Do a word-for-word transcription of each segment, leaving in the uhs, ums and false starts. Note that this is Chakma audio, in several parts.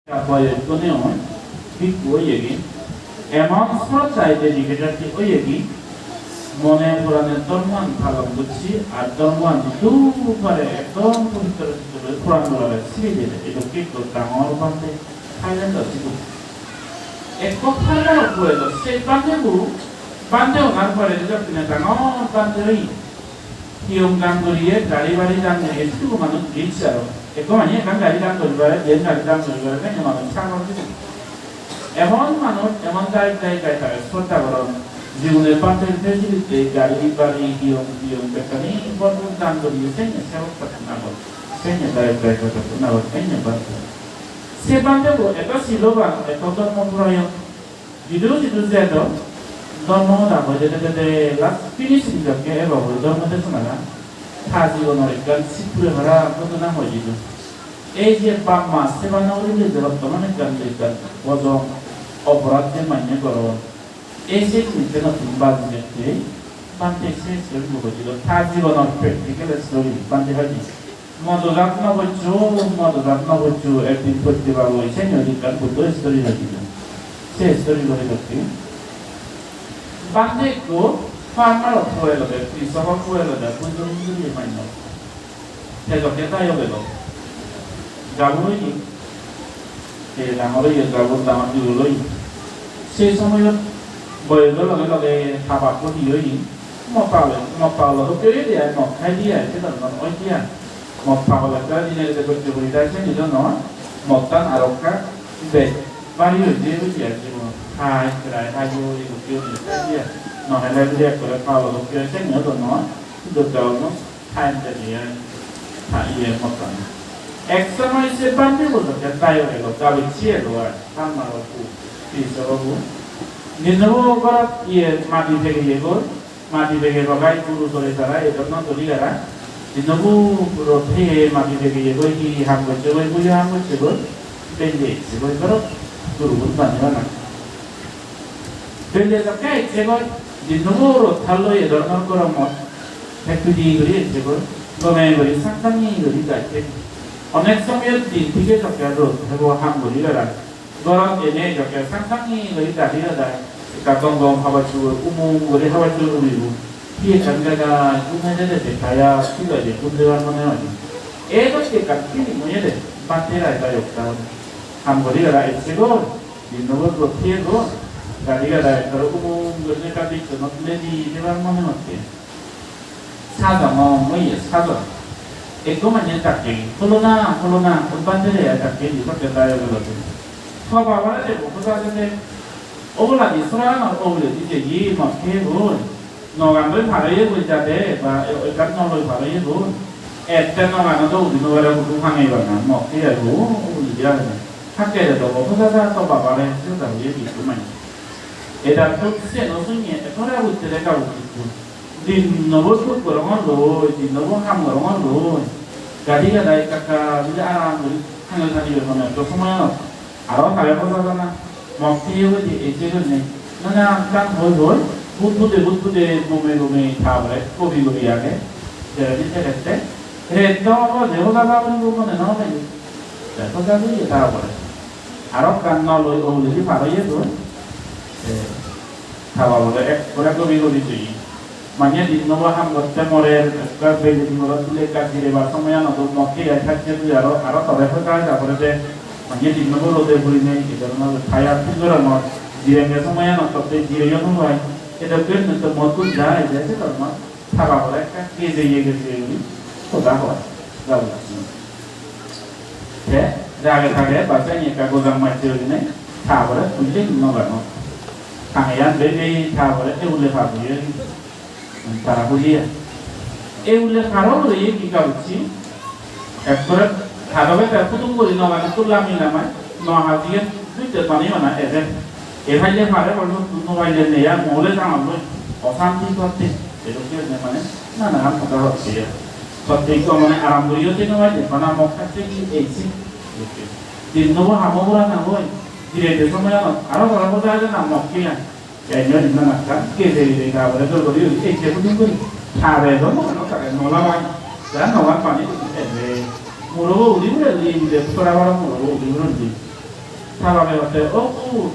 Boyos gune oi, bhikkhu oyegi, emon sroddhaye dedicated oyegi, mone porane dhormoan palon gocche, ar dhormoan jidu pare ekdom pobitro sutro guri puran gurare siri dede. Edokke ekko dangor bhante Thailand-ot sidu. Ekko pharmaro puo elo, se bhante bu, bhante onar pore edokkene dangor bhante oye. Hiyong dan guriye, gari bari dan guriye, sidu manuj rich aro. Ekko manye ekkan gari dan guri pare, diyen gari dan guri pare, manye manuj sagor sidu. Emon manuj, emon dayok dayika tare sroddha goron. Jibone bhante te jibite gari bari hiyong hiyong bekkani bor bor dan guriye, senne sebok tattun agor. Senne dayok dayika tattun agor, senne bhante. Se bhante bo eto siloban, eto dhormo poroyon. Jidu jidu jedon, dhormo hoda hoi dede dede last finishing jokke ebo guri dhormo desonara. Ta jibonor ekkan sipure hara ghotona hoi jidu. Ei je bap ma seba no gurile je bottoman ekkan je ekkan bojong oporad je manye goron. Ei se jinissan tun baji jettei bhante se story bo hoi jidu. Ta jibonor practical story bhante hoi jidu. Modo jat no boccho, modo jat no boccho, ekdin potte pabo, seni oi ekkan Buddho story hoi dibo. Se story hoi dokke. Bhante ekko farmer-o puo elode, krisokor puo elode, Buddho mundire manno. Te jokke tai obelo. Gabur oye. Te dangor oye, gabur dangor digol oye. Se somoyot boyojo loge loge habakko hi oye? Mot pagolo, mot pagolo dokke oye de ai, mot khai de ai, se dhoronor oye de ai. Mot pagolo ekka dine gede gocche guri tai seni do noi, mottan arokka bej bari oye de oye ai jibonot. Hai, prai hai oye dokke oye khai de ai. No hele guri ekkore pagolo dokke oye seni do noi, dokke oye. Time tegi ai, ta iye mottan. Ek somoy se bhante bo jokke dayo elo, gabujje elo ai, farmer-o pu, krisokko pu. Dinnobo gorot iye madi pegeye goi, madi pegebo gai guru sore tara, edok no doli gara. Dinnobo rot heye madi pegeye goi, hi hi ham gocche goi, bujo ham gocche goi, belle ecche goi gorot, gurugun bani bana. Belle jokke ecche goi, dinnobo rot thallo e dhoronor goromot, hek pidi guri ecche goi, gome guri sakkangi guri jatte. Onek somoyot din thige jokke rot hebo ham guri berai. Gorot ene jokke sakkangi guri dadi dadai, ekka gom gom habor subor, umum guri habor subor uribo. Hi ekkan jaga gumei dede de kaya, hi hoide, gum debar mone hoide. Ei dokke ekkan feeling oyede, bhante rai bai okta. Ham guri berai ecche goi. Dinnobo rot thiye don, gari gada ekkore umum gurinei ekka bichonot ledi thebar mone hotte. Sajongong, mui sajong. Ekko manye dakke, "Hulo na, hulo na, hon bhante re?" Dakke, "Ni sokke dayo gelo." To babare debo, hoda jede. Oboladi soranor oboledi jeye, mot heye goi. Nogan loi par oye goi jade, ba e-, ekkan no loi par oye goi. Ette nogan do udi no pare, hudu hange bana, mot heye goi, udi age. Hakke re dobo, hoda ja to babare, se hoda hoye gittu mane. Edattun se no sunye, ekkore abutte re gabutte. Dinnobo suk gorongor loi, dinnobo ham gorongor loi. Gadi gadai ekka ekka bile aram guri hange tani bebana, to somoy ano. Aro tare hoda jana, mokti oyede ecche gurinei, nana ekkan hoi hoi, bud bude, bud bude, gome gome, ta pore gobi gobi age, jeredi tegette, ret do obo je hoda baburi bo mone no hoide. Te hoda guriye ta pore. Aro ekkan no loi uguredi par oye goi. Te ta babore ekkore gobi gobi jeye. Manye dinnobo ham gotte morer, ekka bejedi morot tule ekka jirebar somoyan odo, mot hei ai thacche tui aro, aro tore hoda hoda porede. Manye dinnobo rode purinei, ei dhoronor tired feel gorongor, jirenge somoyanot totte jireyo no pai. Edokke gurinei to mottun ja age, se dhoronor ta babore ekka gejeye gejeye guri hoda hoi. Te rage tage bachchani ekka gojang macche gurinei ta babore hulle no gano. Tangeyan bebe ta babore eule pabo ye. Tara huliya. Ei ule paro guri ye ki kabuchi? Ekkore hadobe te pudung guri no gane tulla mi namai, no hajiye duite pani mana ede. E bhaile pare bolo tu no bhaile neya mole jangol loi. Osanti totte. Edokke ne mane nana han hoda hotte. Totte ko mane aram guri yote no bhaile bana mokka se ki eisi. Din no hamo gora na hoi. Dire de somoy ano aro boro hoda age na mokke ya. Enyo dinna nakkan, gede gede gabore dol gori uri, ecche pudung gori. Tare do no, no tare, no labai. Ja no ar pani, ebe. Murobo udi uri, udi uri, pura bara murobo udi uri, udi. Thababe hotte, "O put,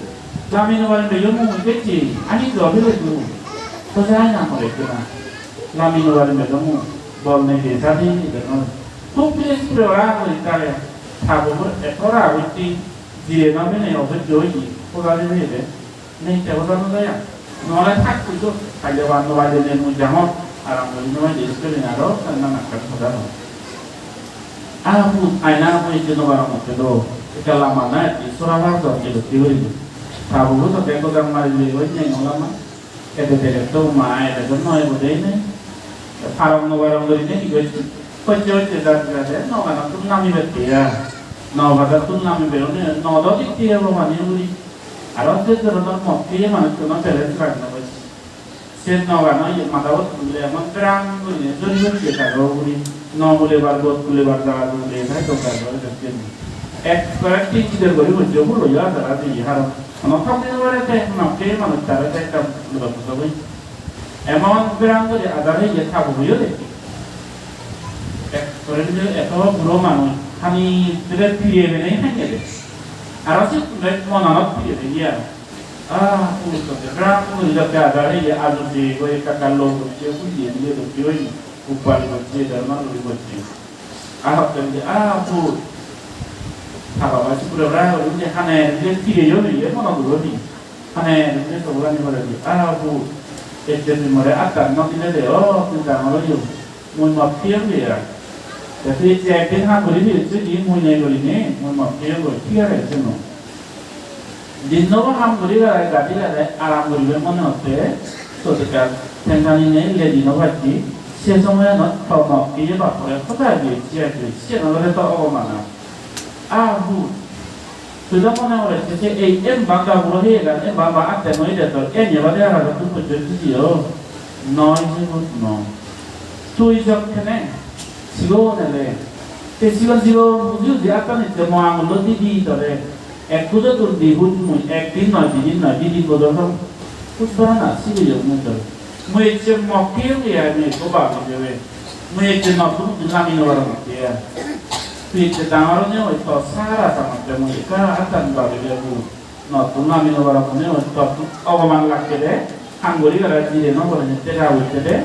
lami no parim beyo mui, bechchi ani do bile du." Hoja ai na more ekkena. "Lami no parim beyo mui, bol nei de sadi de no." Hub bile sure ora guri tare. Thababe etto rag utti, jire no bene obe joi, hoja de de. Nei te hoja no jaya. Nole thak pujo, paile ba no paile nei mui jangor, aram guri no paile iskul aro, nana ekkan hoja no. Ah, put, aina, mui ejje no parongor te do. Ekka lama na, ejje sora par do, ejje dokke guri do. Tabo bu dokke ekko jang mari le, oi, nei no lama. Ede dege to ma, ede do noi bo dei nei. Parong no parong guri nei, hi gocche? Hocche hocche jat jade, no gana tun nami bette ya. No gana tun nami berone, no do dik dige bo pani guri. Aro se dhoronor mot heye manuchchuno balance ragei no pare. Se nogano iye madabot hule emon berang gurinei jori jori je taro ugure. No hulebar, bot hulebar jaga dole nai to taro dokken. Ekkore tin sider guri bojje hulo ya tara diye haro. Ono thok dino bare te nok heye manuch tare te ekka lodok lodok oye. Emon berang guri adar heye tabo oye de. Ekkore je eto buro manuj hani tere pire benei hanye de. Aro se monanot pire benei aro. Ah, purusotto, brahmon guri jokke ajar heye, ajar je goi ekka ekka loi gocche, huye diye dokke oye, upar gocche, dharma guri gocche. Ah, hotte je, ah, pur. Taba bai sukure bra guri unni hane, je pire yo ni, ye mono guro ni. Hane, je to gani gore di, ah, pur. Ecche tui more attan no dile de, oh, tui dangor oyo. Mui mot piyonge ai. Te tui je ekdin ham guri diyosse di, mui nei gurinei, mui mot piyonge, thik age seno. Dinnobo ham guri garai gadi garai aram guribe mone hotte, sot ekkan tension nei, ledi no pacchi, se somoyanot to mot piye bapore hoda diyosse ai, siyen olode to ogoman ai. Ah, hu. Tui do mone gore se, se ei em banga buro heyegan, em banga atte noi de tor, eni bade aro tui pojjo tui diyo. Noi, sigun noi. Tui jokkene sigon ele, te sigon sigon uji uji attani te mo angullo di di tore. Ek hujottun di hut mui, ekdin noi, didin noi, didin bodol hong. Hut bana na, sigeyong mui tore. Mui ecche mokki oye ai, mui ekko babi jebe. Mui ecche notun notun lami no parongor te ai. Tui ecche dangor onei oi to sahara sangotte mui ekka attan babi jebo. Notun lami no parongor onei oi to ogoman lakke de. Ham guri gore jire no gore te ga utte de.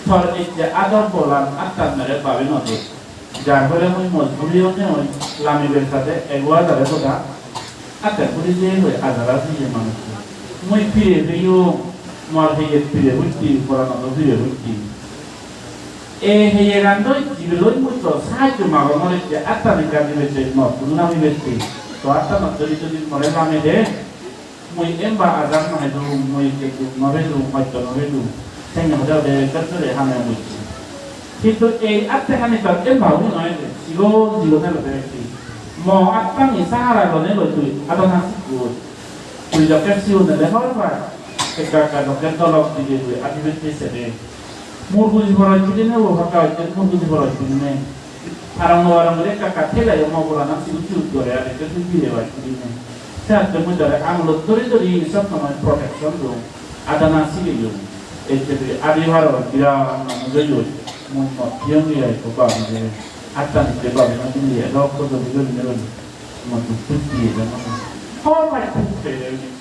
Tor ecche ador bolan attan mere babi no de. Jar phole mui mojburi onei oi lamiber sade ego ajare hoda. Atte puri jeye hoi ajara jeye manuj. Mui pire peyong, mor heyet pire utti, poranodo pire utti. E heyegan doi jibe loi mui to sahajjo magongor ecche, attani gadi bette, notun nami bette. To attanot jodi jodi more name de, mui emba ajar no hedung, mui ecche duk no pedung, hosto no pedung. Senne hoda hoda ekkan dore hame mujje. Hintu ei attehani tor emba uri noi de, sigon sigon elode ekti. Mo attani sahara lone loi tui adana sikkoi. Tui jokke sigon ele hobor pai. Ekka ekka jokke dolok dige tui adi bette sede. Murguji poroj pidine bo, hokka hocche murguji poroj pidine. Parong no parong guri ekka ekka theleyo mo purana sigon sigon gore adi, ekka tui pire pai pidine. Te atte mui tare angulot dori dori sob somoi protection dong. Adana sigeyong. Ecche tui adi paro, birat manuj oyot. Mui mot piyonge ai ekko babi de. Attani te babi no dili, edo ekko dori dori dori. Mot duk duk diye jano. Hor mai thuk pele.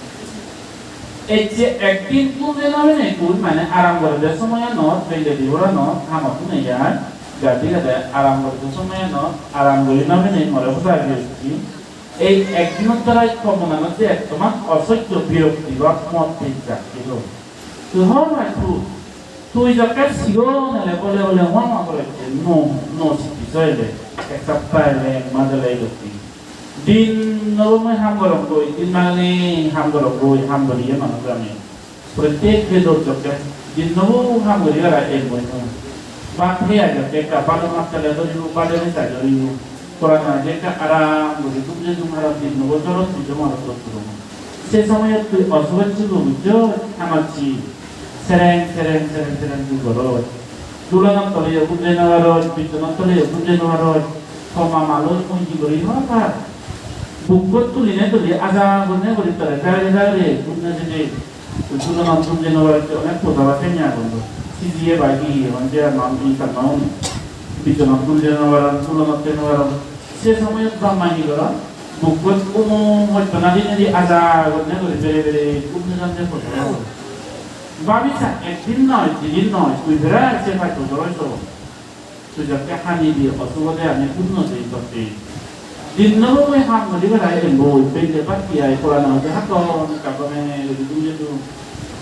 Ecche ekdin kun jena mane kun mane aram gorede somoyanot, bende diboranot, hamottun ejai. Gadi gade aram gorede somoyanot, aram gori no mane more bujai diye. Ei ekdinor darai to monanot je ektoman osojjo birokti bhab mot pej jakke do. Tui hobor pai tui, tui jokke sigon ele bole bole hua ma gorette, no, no sikki so ele, ek sapta ele, ek mas ele edokke. Din no mui ham gorong goi, din mane ham gorong goi, ham goriye manuj ami. Prottek bedor jokke dinnobo ham guri ara ek guri noi. Bhat hei ai jokke ekka balo mattale dhoribo, bade hei sai dhoribo. Porana je ekka aram guri dhum je dhum aram dinnobo jorot pujom aro dhot dhurong. Se somoyot tui osubocche bo bujjo, hamacchi. Sereng, sereng, sereng, sereng tui goroj. Dulonot toleyo gum jei no paroj, bichonot toleyo gum jei no paroj. Toma maloi mui hi guri hobor pai. Bukkot tuline tuli aja gurine guri tore dagire dagire gum no jede. Dulonot gum jei no paroj, onek poja ba senya agon do. Sijiye bai hi hi hon je ar non income no uni. Bichonot gum jei no paron, dulonot jei no paron. Se somoyot bap ma hi goron? Bukkot umo hojpana dinedi aja gurinei guri bere bere gum nejande podo. Babi sa, ekdin noi, didin noi, tui prai se pach bojor oiso. Tui jokke hani di, osubode ani gum no jei totte. Din no gome ham guri berai emboi, belle batti ai, porana hoide hatton, ekka gome guri gum jedu.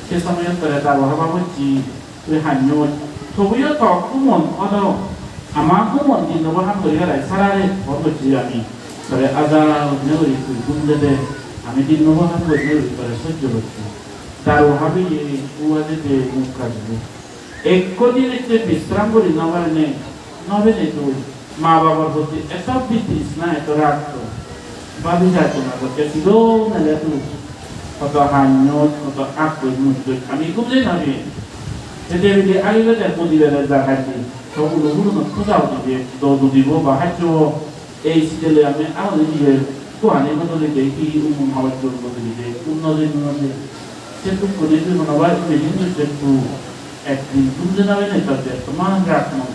Se somoyot tore daru haba bocchi. Tui hanyot, tobuyo to gumon odo, ama gumon din nobo ham guri berai, sarare phone gocchi ami. Tore aja gurinei guri tui gum dede, ami din nobo ham gurinei guri tore sojjo gocchi. Daru habiye, uwa dede, mukka dede. Ekko din ecche bisram guri no parinei, no bede tui. Ma babor proti eto bitrisna, eto rag to. Babi jai toma dokke sigon ele tui. Hoto hanyot, hoto akkoi mujjot. Ami gum jei nabi. Hede hede agi bede mudi bede jagai di. To ulo ulo no puja udibe. Do udibo ba hajjo. Ei sidele ami agon iye. Kuani bodoli de hi umum hawajjo bodoli de. Gum no jei no jei. Se tukkuni tui hono bar imagine gocche tu. Ekdin gum jei nabi ne to de. Toma rag no.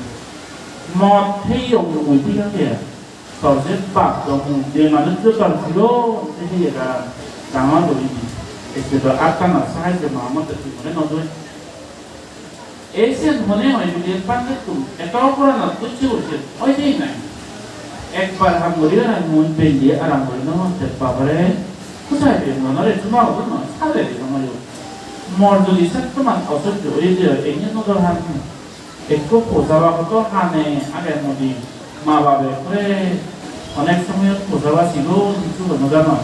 Mot heyong mui thik age. Tor je bap dong, je manuj jo tor puro se heyegan dangor guri di. Ecche do attana sahajjo ma motte tui mone no doi. Ei sen mone hoi bile pandettun eto poranot gocche gocche oidei nai. Ekbar ham guri aram mui belle aram guri no motte babare kusai be monore tuma obo no sale de no yo. Mor jodi sattoman osojjo oye de oi, enne no dor ham. Ekko posaba hodo hane age modi, ma babe pore onek somoyot posaba sigon hissu no jano,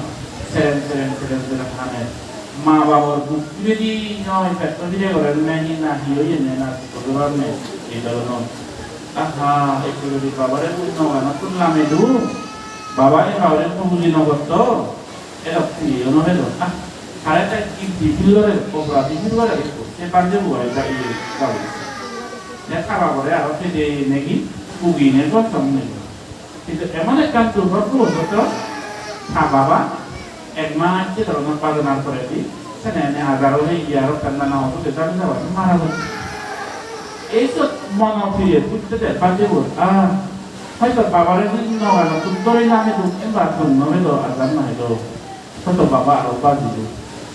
seren seren seren seren hane. Ma babor buk pidedi noi, petto pide gorer ne hi na hi oye ne na hodorar ne ei dhoronor. Aha, ekko jodi babare bui noganottun lame du, baba e babare ekko buji no gotto, Edok puriyo no pedo. Ah, tare te guilty feel gore, oporadi feel gore ekku. Se bhante bo oi ta iye gabo. Te ta babore aro pede negi, ugine gotton negi. Hintu emon ekkan durbhagyo bojoto ta baba ek mas se dhoronor bajonar poredi, sene ene ajar oi iye aro ekkan nana obo de jabi jabi mara goi. Ei sot mono pire utte de bhante bo, ah, hoito babare jodi noganottun dhori na pedung, emba thum no pedo, ajar no pedo. Hoito baba aro baji do.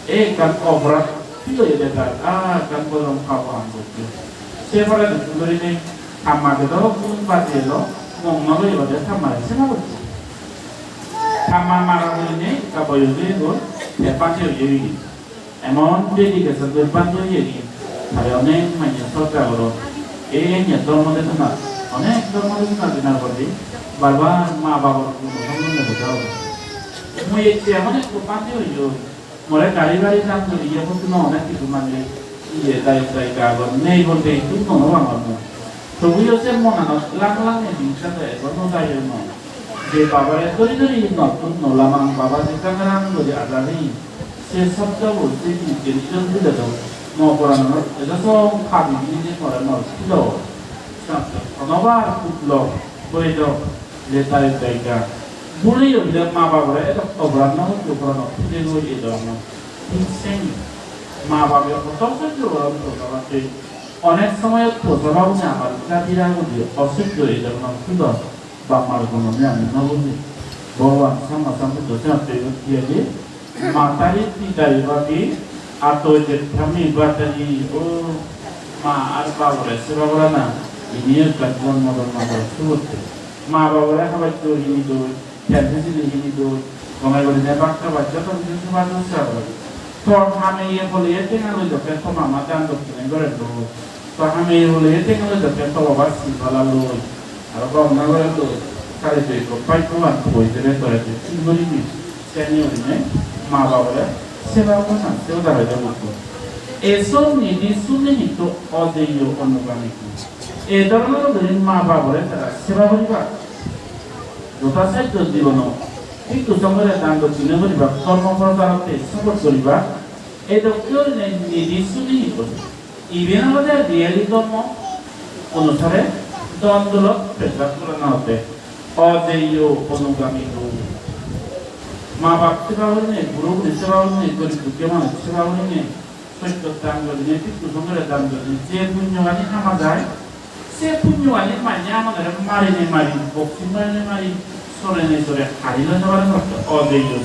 Ei ekkan oporad feel oye de tar, ah, ekkan bojong pabo ham gocche. Se pore de gurinei tamma de do gun baji elo, mok no loye bade tammare seba gocche. Tamma mara gurinei ekka boyos oye goi, te bhante oye oye. Emon dedication goi bhante oye oye. Tare onek manye sroddha goron. Ei ene dhormo desona, onek dhormo desona dinar poredi bar bar ma babor guno sombonde hoda hobo. Mui ecche emon ekko bhante oyong, more gari bari dam guri iye hotuno onek hissu mane iye dayok dayika agon, nei bolte hissu no pangor mui. Tobuyo se monanot lang lang edi sade ego no jai no. Je babare dhori dhori nottun no lamang, baba je gangarang guri ajar hi. Se sobdobo, se jinissan bile do mo poranot ejo song habi dinei more nw pilo. Honobar putlo, boidok, le dayok dayika. Bhuleyo bile ma babore edok oporad nw goccho, poranot pide goi edok nw. Thik same. Ma babe hoto sojjo goron posabatte. Onek somoyot posabagune abar bira bira guri osojjo edok nw pilo. Bap mar gunone ami no buji. Bhogoban Samma Sambuddho senotte iyot hi hoide, matari pitari vapi atto jettha me bhatari. O ma ar babore seba gorana, iniyo ekkan jonmo jonmantoro sugotte. Ma babore habatte hini doi, tel bijili hini doi, gome gurinei bhat habatte joto hissu seba jussa goi. Tor hameye poleye tenga loi dokke to mama dan dokkine gore doi. To hameye poleye tenga loi dokke to baba sibala loi. Aro gom na gore loi. Tare tui ekko bhaggoban boi debe tore tui. Hi guribi? Seni gurinei ma babore seba gorana se hoda hoide mokko. Eso nidhi sunihito ajeyo onugami. Ei dhoronor guri ma babore tara seba guriba. Jothasadhyo jibono bhikkhu songhore dan dokkine guriba, dhormo procharotte support guriba. Ei dokke gurinei nidhi sunihito. Iben olode really dhormo onusare dhon dolot pechat gorana hotte. Ajeyo onugami do. Ma bap seba gurinei, guro guri seba gurinei, gorib dukki manuj seba gurinei, sotto dan gurinei, bhikkhu songhore dan gurinei, je punnogani hama jai, se punnogani manye amonore marinei mari, boxing marinei mari, Sorene sore hari loi no pare, hotte ojeyo.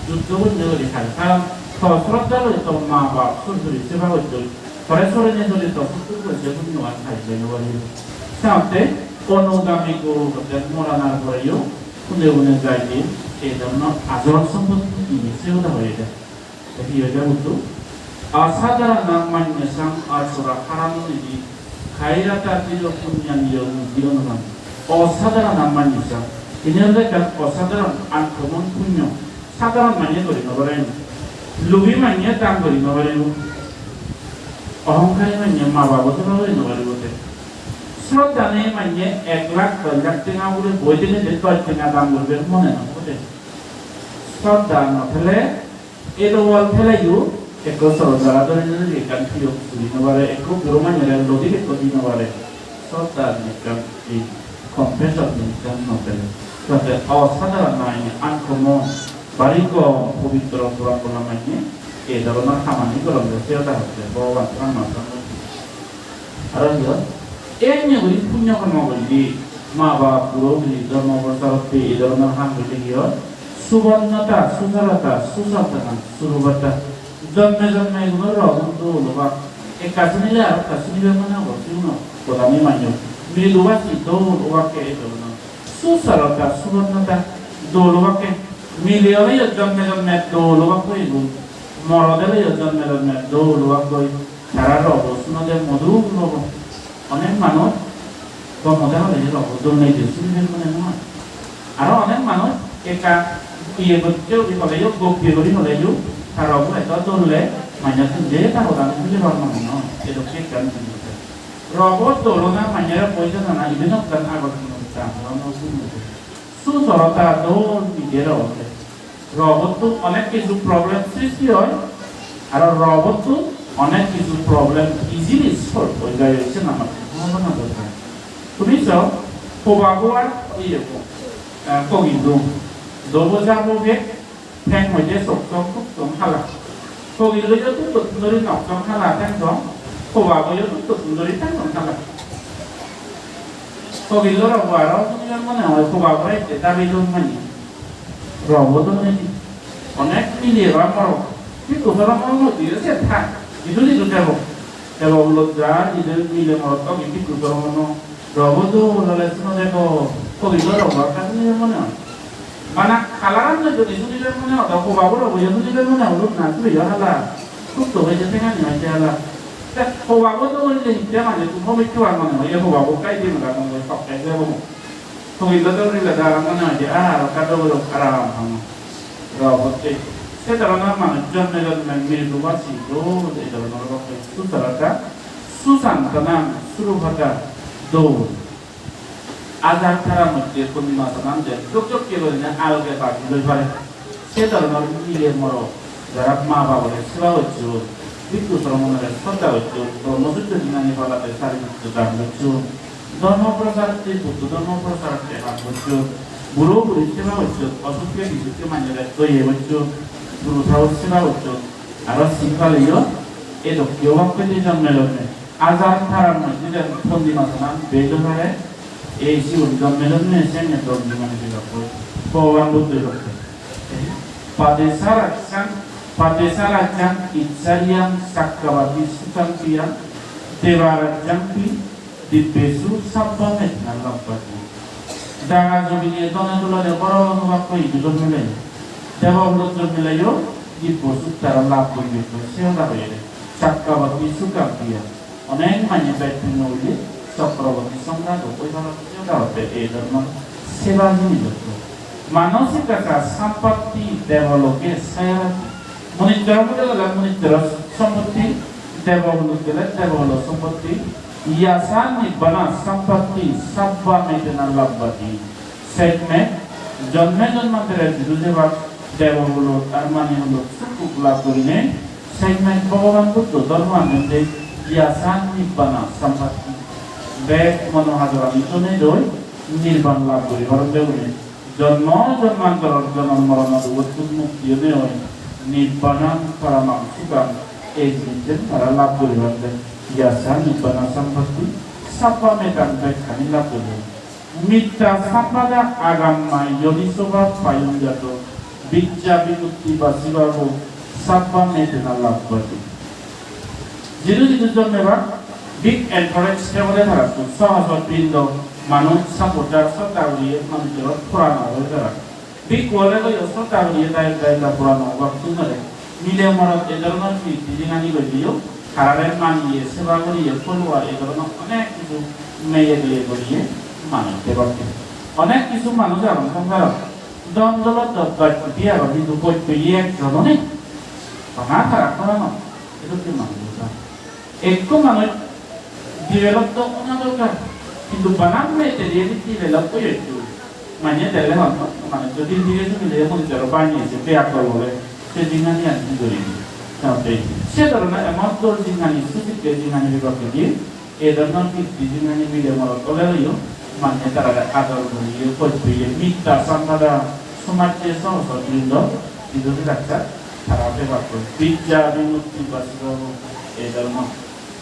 Juddho punyo guri hari. Karon to sroddha loi to ma bap suri suri seba gotton. Tore sorene sore to suttur guri se punyogan hari loi no pare. Saotte onugami guru hotte moranar poreyo une une jaide ei dhoronor ajol sompotti ine se hoda hoyede. Te hi hoide Buddho? Asadharana manusang achora haranam nidhi, kairata tiro punyani yo nidhi onunam. Asadharana manusang. Ini olode ekkan asadharon, uncommon punyo. Sadharon manye guri no pare. Lubi manye dan guri no pare. Ohonkari manye ma babo seba guri no pare bote. Sroddha nei manye ek lakh, doi lakh tenga ugure boi thele je doj tenga dan guribar mone no hoide. Sroddha no thele Ei dobol theleyo ekko sorot jara dhorinei ekkan piyok tuli no pare, ekko buro manjore lodi ekko di no pare. Sroddha jinissan, ei compassion jinissan no pele. Jate osadharon nai, uncommon, bari gom pobitro puran bola manye ei dhoronor hamani goronde, se hoda hotte Bhogoban Rama Sangha. Aro hi hon? Enne guri punyo karmo guri, ma bap guro guri dhormo prochar otte ei dhoronor ham guri hi hon? Subornota, susarota, susantana, surubata. Jonme jonme eguno rogun dol obak. Ekka sunile aro ekka sunibar mone hobo, sigun hodani manyo. Mridu basi dol obakke ei dhoronor. Susarota, subornota, dol obakke. Mile oleyo jonme jonme dol obakke igun. Morot oleyo jonme jonme dol obakke. Tara robo sunode moduk robo. Onek manuj gomode hole je robo dol nei de, sunibar mone no hoi. Aro onek manuj ekka iye gocche guri holeyo, goppe guri holeyo, ta robo eto dol le manye sunje ta hodani sunibar mone no hoi. Edokke ekkan jinis. Robo dol ona, manyere boi jana na, iben ekkan agor jinis, ta robo no sunje. Susarota dol mile robo. Robottun onek hissu problem sristi oi, aro robottun onek hissu problem easily solve oi jai, oi se namar bhabana dorkar. Tumi so, hobago ar iye bo, eh, kogillo, dobo jabo bek, theng hoide sok sok, tuk tong hala. Kogillo yo tuk tuk dori nok tong hala, theng tong, hobago yo tuk tuk dori theng tong hala. Kogillo robo aro sunibar mone hoi, hobago ette dabi don mani. Robo do nei. Onek mile ba morot. Hintu horo horo moddhe se thak. Idu idu debo. Debo ulot ja, idu mile morot to hintu horo horo. Robo do ulole suno debo. Kogillo robo ekka sunibar mone hoi. Bana kalaran do jodi sunibar mone hoi, to hobago robo yo sunibar mone hoi, na suri yo hala. Tuk tuk hoide thengani hoide hala. Te hobago do hoile hitte mane tu hobe chuar mone hoi, hobago kai di mala mone hoi, sok kai debo. Togillo dogri leda mone hoide, ah, aro ekka dogilok aram pang. Robotte. Se dhoronor manuj jonme jonme mridu basi dol, ei dhoronor robotte. Susarota, susantanam, surubata, dol. Ajar tara moddhe purnima sanan je jok jok ke gurinei alge bagi loi pare. Se dhoronor mile morot, jara ma babore seba gocchon, bhikkhu sromonore sroddha gocchon, Brahmacharya dinani palade sari putto dan gocchon, dhormo prochar otte, Buddho dhormo prochar otte ham gocchon, buro buri seba gocchon, osukke bisukke manjore doye gocchon, guru thakur seba gocchon, aro sin paleyo edokke obak pede jonme jonme. Ajar tarar moddhe jen pondi masanan bej oi pare, ei sigun jonme jonme senne dol jingani pebakkoi. Bhogoban Buddho hotte, "Padesarajjang, padesarajjang icchariyaṃ cakkavatti sukaṃ piyā, devarajjampi dibbesu sabbamedena labbhati." Daga jobine dhone dulore boro obakkoi idu jonmile, debo hulot jonmileyo dibbo suk tara lab guribekkoi, se hoda hoyede. Cakkavatti sukaṃ piyā. Onek manye bek punno guri Chakraborti Samrat oi paron, se hoda hotte ei dhoronor seba jinisottun. Manosikā ca sampatti devaloke sayarati. Munuccho hulot gele munuccho sompotti, debo hulot gele debo hulo sompotti, yā sā nibbāna sampatti sabbamedena labbhati. Sej mej jonme jonmantore jidu jebak debo hulot ar mani hulot suk puk lab gurinei, sej mej Bhogoban Buddho dhormo anonde yā sā nibbāna sampatti. Bek mono hajorani tonei doi nirban lab guri paron de guri. Jonmo jonmantoror jonom moronor dugottun mukti onei oi nibbānaṃ paramaṃ sukhaṃ, ei jinissen tara lab guribar de. Yā sā nibbāna sampatti, sabbamedena bekkani lab guribar. Mitta sampada agamma yonisobha payunjato vijja vimutti vasibhavo sabba metena labbhati. Jidu jidu jonme ba big encourage thebode tarattun, sohosor pindo manuj supporter sodda guriye manujor purana oi tara. Big world-o yo sodda guriye dayok dayika purana obak sunore. Mile morot e dhoronor pitti jinghani gurileyo, tarare maniye, seba guriye, poluar e dhoronor onek hissu meye doye guriye manuj debak. Onek hissu manuj agon songsarot. Dhon dolot dot baj piti agon, hintu boj peye ekjono nei. Bana tara purana, edokke manuj agon. Ekko manuj develop do ona dorkar, hintu bana materially develop oye ekku. Mane dele hon, mane jodi dige judi le monitor bani ese beak dol ole, se jinghani an hi guri? Tatte se dhoronor emon dol jinghani, susikke jinghani bibak guri, e dhoronor pitti jinghani mile morot ole oyo, mane tarare ador guriye, pojje, mitta sampada, somajje sohosor pindo, idu rakcha, tara bebak guri. Vijja vimutti vasibhavo, e dhoronor.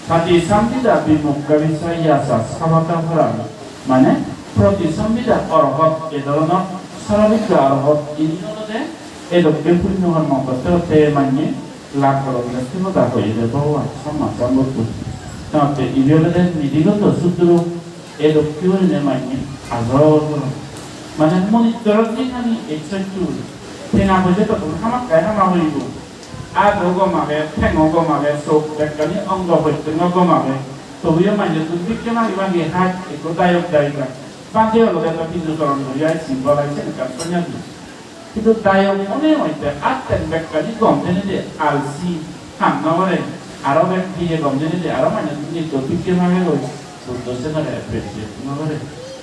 Patisambhida vimokkha vijjeyya ca sabhata parami. Mane, Patisambhida orhot, e dhoronor Sorabhidya orhot, ini olode edokke punyo hormo gotte gotte manye lab goronne se hoda hoyede Bhogoban Samma Sambuddho. Tatte ibe olode Nidhigondo Sutro, edokke gurinei manye ajol goron. Mane, monijjor jinghani ecchottur, tenga poije tottun hamakkai hama puribo. Ado gom age, thengo gom age, sok bekkani ongo pottongo gom age. Tobuyo manjottun bikke magi magi haj ekko dayok dayika. Bhante olode to Hindu dhorom dhori ai simbol ai sen ekkan sonyasi. Hintu dayok mone hoide atten bekkani gom denedi alsi, ham no gore. Aro bek diye gom denedi aro manjottun nitto bikke magi goi. Buddho senore appreciate no gore.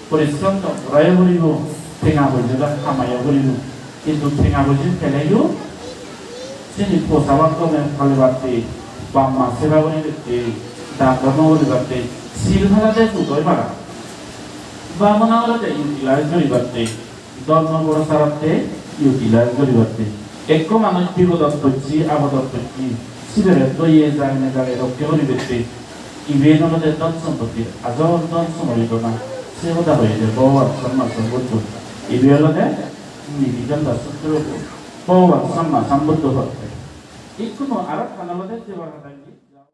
Porishrom to gora yo puribo, tenga poije do kamai yo puribo. Hintu tenga poije peleyo sini posaban gome palibatte, bap ma seba guribatte, dan dhormo guribatte, sil palade sudoi para, bhabona gorede utilize guribatte, dhormo procharatte utilize guribatte. Ekko manuj bipodot pocche, apodot pocche, sibere doye jagene jagene rokke guribatte. Iben olode dhon sompottir ajol dhon sompotti na, se hoda hoyede Bhogoban Samma Sambuddho. Ibe olode Nidhigondo Sutro bo Bhogoban Samma Sambuddho hotte. Ikkunu aro ekkan olode Debor Hadar